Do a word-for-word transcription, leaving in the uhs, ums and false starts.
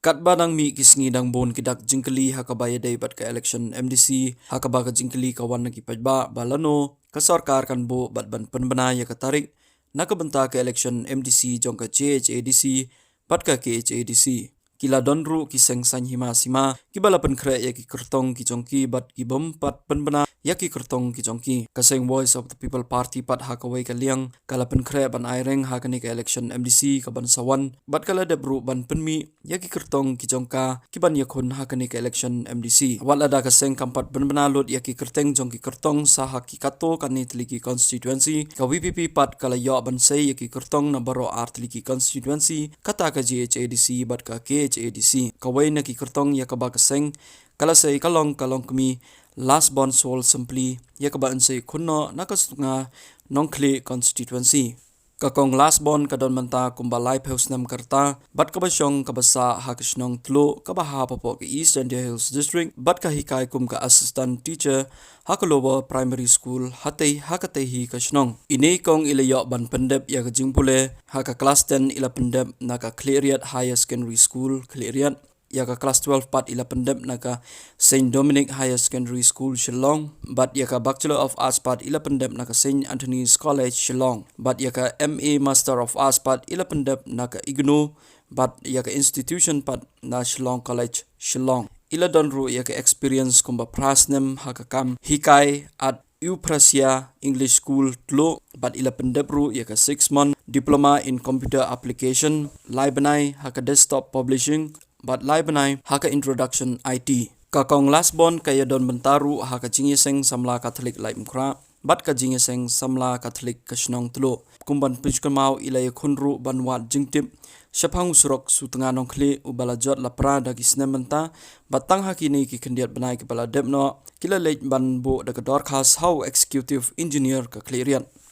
Katba dang mih ki sngi dang bun ki dak jingkylli ha kaba ïadei bad ka election M D C, ha kaba ka jingkylli ka wan na ki paidbah ba lano ka sorkar kan buh bad ban pynbna ïa ka tarik na ka bynta ka election M D C jong ka J H A D C bad ka K H A D C. Ki la don ruh ki seng saiñ hima sima kiba la pynkhreh ïa ki kyrtong ki jong ki bad ki bym pat pynbna ïa ki kyrtong ki jong ki. Ka seng Voice of the People Party pat ha kawei ka liang ka la pynkhreh ban aireng ha kane ka election M D C ka ban sa wan bad ka la dep ruh ban pynmih ïa ki kyrtong ki jong ka ki ban ïakhun ha kane ka election M D C. Wat lada ka seng kam pat pynbna lut ïa ki kyrteng jong ki kyrtong sa ha ki katto katne tylli ki constituency, ka V P P pat ka la ïoh ban sei ïa ki kyrtong na baroh ar tylli ki constituency, kata ka J H A D C bad ka K H A D C. Kawei na ki kyrtong ïa kaba ka seng ka la sei ka long ka longkmie Lasbon Sol Sympli ïa kaba yn sei khun noh na ka Sutnga Nongkhlieh constituency. Ka Kong Lasbon ka don mynta kumba laiphew snem ka rta bad kaba shong kaba sah ha ka shnong Tluh kaba hap hapoh ka East Jaintia Hills District bad ka hikai kum ka assistant teacher ha ka Lower Primary School hatei ha katei hi ka shnong. Ine i kong i la ïoh ban pyndep ïa ka jingpule. Ha ka klas ten i la pyndep na ka Khliehriat Higher Secondary School, Khliehriat. Ïa ka klas twelve pat i la pyndep na ka Saint Dominic Higher Secondary School, Shillong. Bad ïa ka Bachelor of Arts pat i la pyndep na ka Saint Anthony's College, Shillong. Bad ïa ka M A Master of Arts pat i la pyndep na ka IGNOU. Bad ïa ka institution pat na Shillong College, Shillong. I la don ruh ïa ka experience kumba phra snem ha ka kam hikai at Euphrasia English School, Tluh, bad i la pyndep ruh ïa ka six month Diploma in Computer Application, lai bnai ha ka Desktop Publishing, bad lai bnai ha ka Introduction I T. Ka Kong Lasbon ka ïa don bynta ruh ha ka jingïaseng samla Katholik Laitumkhrah bad ka jingïaseng samla Katholik ka shnong Tluh. Kumban pynshkynmaw i la ïakhun ruh ban wad jingtip shaphang u surok Sutnga Nongkhlieh uba la jot la pra da ki snem mynta, bad tang ha kine ki khyndiat bnai kiba la dep noh ki la leit ban buh da ka dorkhas ha u Executive Engineer ka Khliehriat.